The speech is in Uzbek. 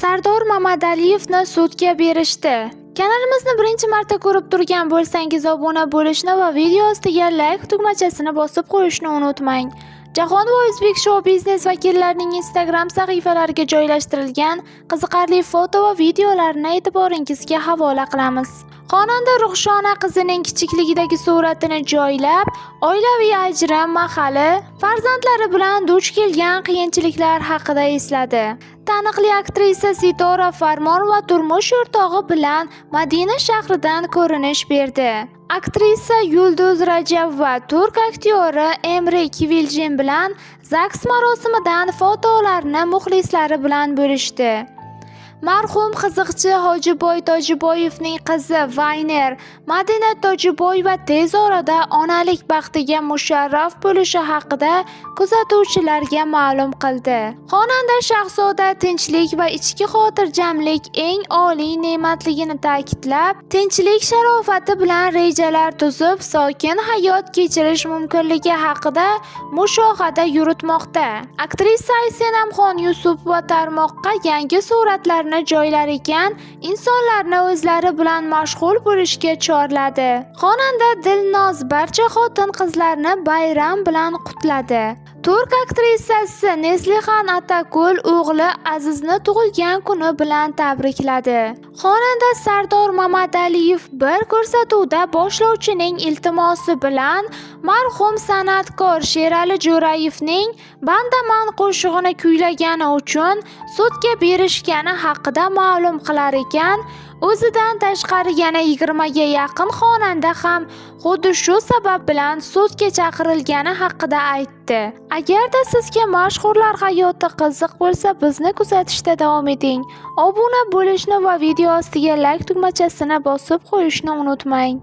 Sardor Mamadaliyevni sudga berishdi. Kanalimizni birinchi marta ko'rib turgan bo'lsangiz, obuna bo'lishni va video ostiga like tugmachasini bosib qo'yishni unutmang. Jahon va o'zbek shou biznes vakillarining Instagram sahifalariga joylashtirilgan qiziqarli foto va videolarni e'tiboringizga havola qilamiz. Xonanda Ruxshona qizining kichikligidagi suratini joylab, oilaviy ajrim mahali, farzandlari bilan duch kelgan qiyinchiliklar haqida esladi. Taniqli aktrisa Sitora Farmonova turmush o'rtog'i bilan Madina shahridan ko'rinish berdi. Aktrisa Yulduz Rajabova turk aktyori Emre Kiviljin bilan ZAGS marosimidan fotolarni muxlislari bilan bo'lishdi. Marhum qiziqchi Hojiboy Tojiboyevning qizi Vayner Madina Tojiboyeva tez orada onalik baxtiga musharraf bo'lishi haqida kuzatuvchilarga ma'lum qildi. Xonanda Shahzoda tinchlik va ichki xotirjamlik eng oliy ne'matligini ta'kidlab, tinchlik sharofati bilan rejalar tuzib, sokin hayot kechirish mumkinligi haqida mushohada yuritmoqda. Aktrisa Aysenamxon Yusupova tarmoqqa yangi suratlarni joylar ekan, insonlarni o'zlari bilan mashg'ul bo'lishga chorladi. Xonanda Dilnoz barcha xotin-qizlarni bayram bilan qutladi. Turk aktrisasi Neslihan Atakul o'g'li Azizni tug'ilgan kuni bilan tabrikladi. Xonanda Sardor Mamadaliyev bir ko'rsatuvda boshlovchining iltimosi bilan marhum san'atkor Sherali Jo'rayevning "Bandaman" qo'shig'ini kuylagani uchun sudga berishgani haqida ma'lum qilar ekan, o'zidan tashqari yana 20 ga yaqin xonanda ham xuddi shu sabab bilan sudga chaqirilgani haqida aytdi. Agarda sizga mashhurlar hayoti qiziq bo'lsa, bizni kuzatishda davom eting. Obuna bo'lishni va video ostiga like tugmachasini bosib qo'yishni unutmang.